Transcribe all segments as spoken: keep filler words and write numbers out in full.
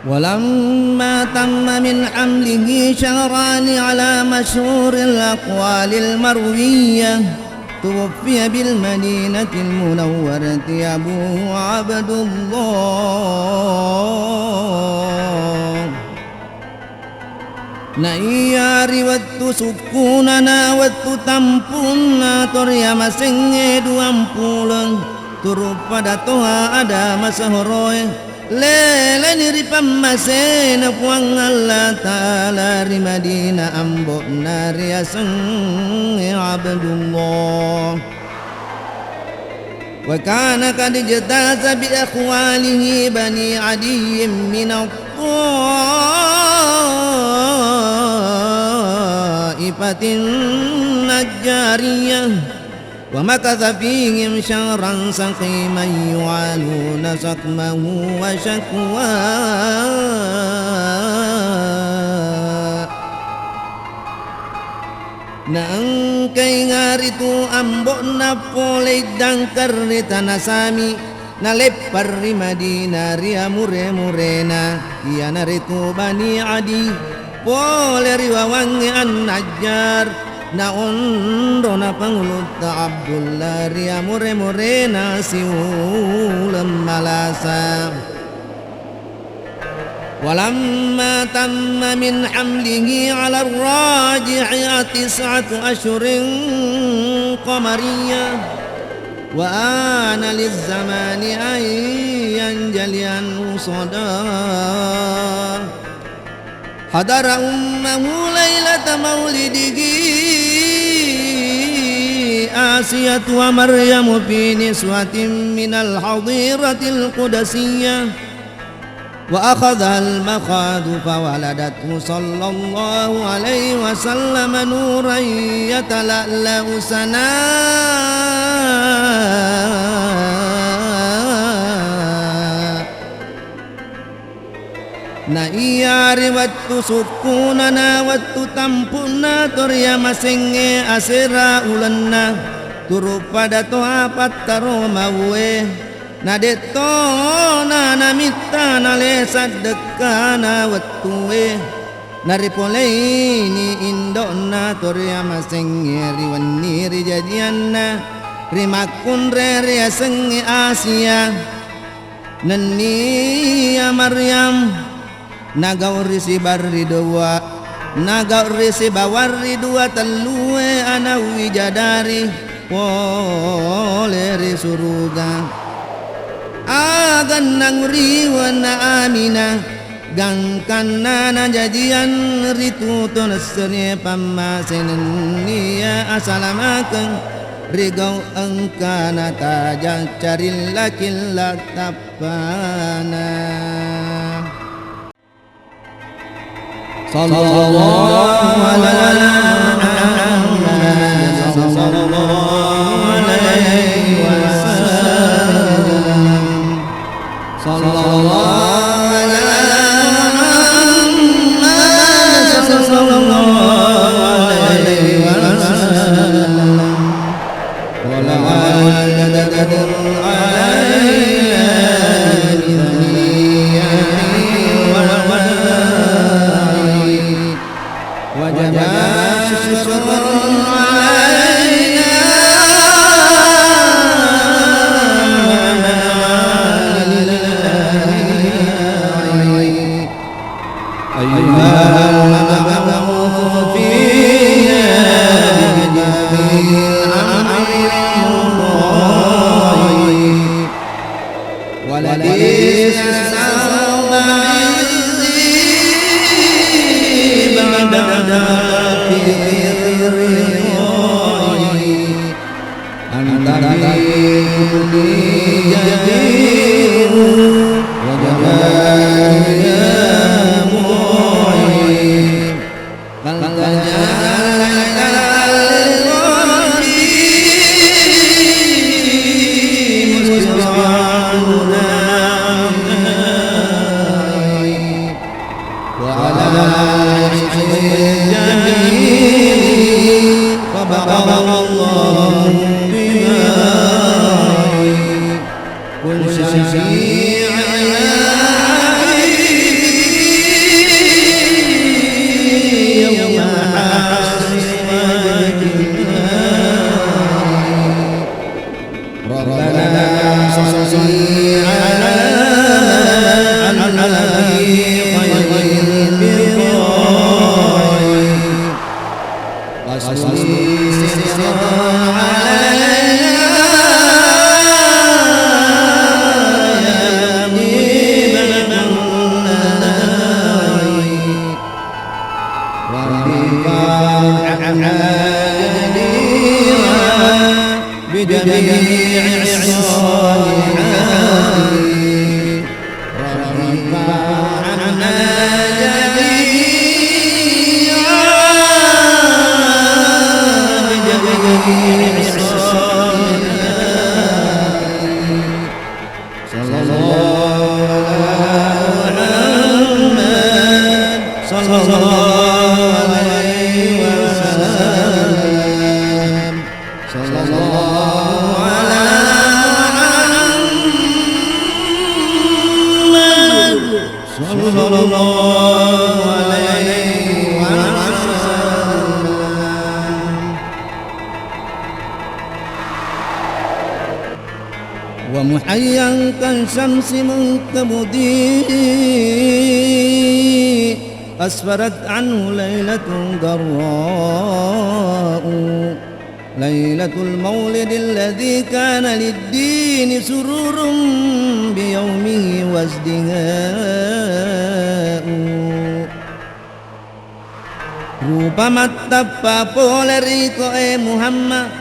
ولما تم من حمله شهران على مشهور الأقوال المروية، توفي بالمدينة المنورة أبوه عبد الله. Na iya ri wettu sukkunana, wettu tampunna toriamasengnge duampulo, turu pada toha ada masehoroe, leleni ri pammasena Puang Allah Ta'ala ri Madinah ambo'na riasengnge Abdullah. وكان قد اجتاز بأخواله بني عدي من الطائفة النجارية، ومكث فيهم شهرا سقيما يعانون سقمه وشكواه. Naengkai ngaritu ambo'na pole iddangkar ri tana Sami, naleppang ri Madinah ri amure-murena, iyanaritu Bani Adi, pole ri wawangnge An-Najjar, naonro na Pangulutta Abdullah ri amure-murena siuleng malasa. ولما تم من حمله على الراجح تسعة أشهر قمرية، وآن للزمان أن ينجلي عنه صداه، حضر أمه ليلة مولده آسية ومريم في نسوة من الحظيرة القدسية، وأخذها المخاض فولدته صلى الله عليه وسلم نورا يتلألأ سناء. Na iya ri wettu sukkunana, wettu tampunna toriamasengnge asera ulenna, turu pada toha pattaro mauwe. Na de'tona namitta nale saddekkana wettue, naripoleini indo'na toriamasengnge ri wenni rijajianna, ri makkunrai riasengnge Asia. Nenniya Maryam nagau ri sibarri dua, nagau ri sibawang ri dua tellue ana' wijadari pole ri suruga. Agannang riwenna Aminah, gangkanna najajiang ritu to nesserie pammase nenniya asalamakeng ri gau engkana tajang carilla-killa tap- pana. Sallallahu ala Muhammad sallallahu alaihi wasallam. Sallallahu ala Muhammad sallallahu alaihi wasallam. ولقد تدخل علينا بثنية الوداع وجب الشكر علينا. أيها المبعوث فينا بجميع الأمر والرضا، وليس الأرض عندي بعد الرضا. أنت في كل جدير وجمال يا معين. فلتجعل لك الرضا مسرعنا وعلى عشق الجميل فبقى الله بما قل شفيعي وارض عنا جميعا بجميع الصالحات. وارض عنا جميعا بجميع الصالحات. صلى الله على محمد، صلى الله عليه وسلم، صلى الله على محمد، صلى الله عليه وسلم. ومحيا كالشمس من كبده أسفرت عنه ليلة غراء، ليلة المولد الذي كان للدين سرور بيومه وازدهاء. Rupa mattappa pole ri koe Muhammad,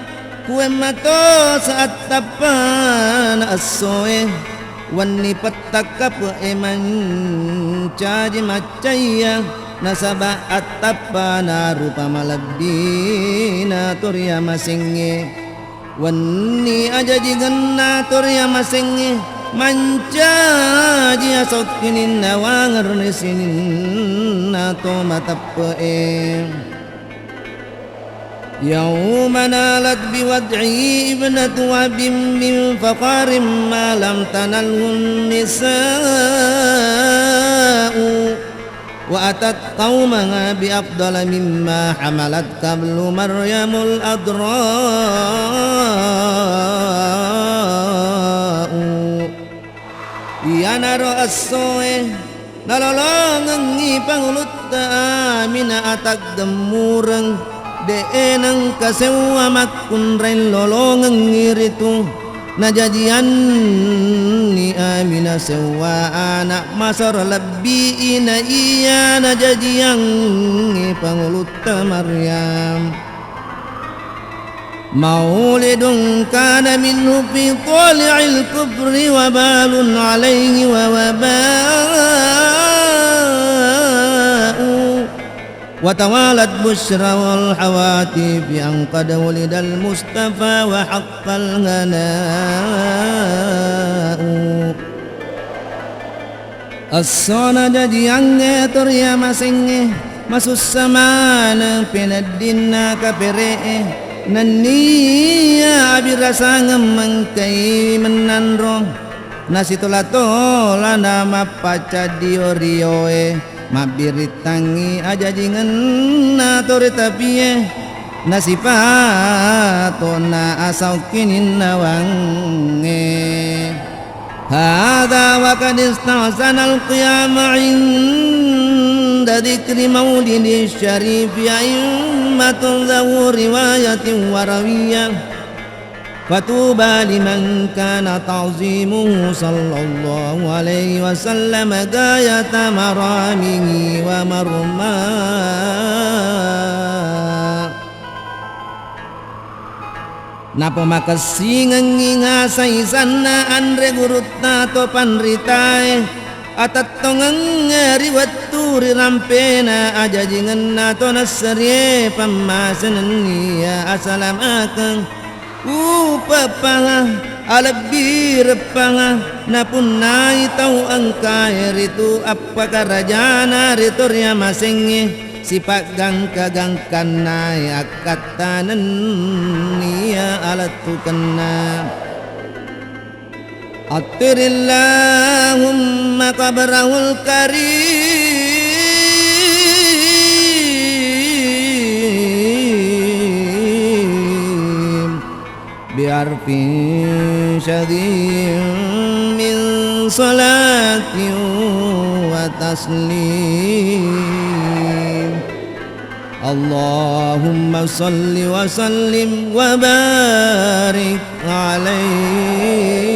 kuemmato saattappana essoe, wenni pettakkape'e mancaji maccaiya, nasaba attappana rupa malebbina to ri amasengnge. Wenni ajajingenna to ri amasengnge, mancaji asaukkininna wangeng ri sininna to mateppe'e. يوم نالت بوضعه ابنة وهب من فخر ما لم تنله النساء. وأتت قومها بأفضل مما حملت قبل مريم العذراء. Iyanaro essoe nalolongengngi pangulutta Aminah ataggemmureng, de'e nengka seuwa makkunrai lolongengngi ritu. Najajianni Aminah seuwa ana' masero lebbi na iya najajiangngi pangulutta Maryam. مولد كان منه في طالع الكفر وبال عليه ووباء. وتوالت بشرى والهواتف أن قد ولد المصطفى وحق الغناء. Esso najajiangnge to ri amasengnge, masussa maneng peneddinna kapere'e, nenniya abirasangeng mengkai mennanro. Nasitola-tolana mappacaddio-rioe, mabbirittangngi ajajingenna to ri tapie, nasipatonna asaukkininna wangnge. هذا وقد استحسن القيام عند ذكر مولده الشريف أئمة ذوو رواية وروية. فطوبى لمن كان تعظيمه صلى الله عليه وسلم غاية مرامه ومرماه. Napamakessingengngi ngaseng isanna anre gurutta to panritae, atettongengnge ri wettu ri rampena ajajingenna to nasserie pammasena nenniya asalamakeng. Upeppaha, alebbi reppanga, napunnai tau engkae ritu appakarajana ri to ri amasengnge, sipaggangka-gangkannae akkatta nenniya alettukenna. عطر اللهم قبره الكريم بعرف شذي من صلاة وتسليم. اللهم صل وسلم وبارك عليه.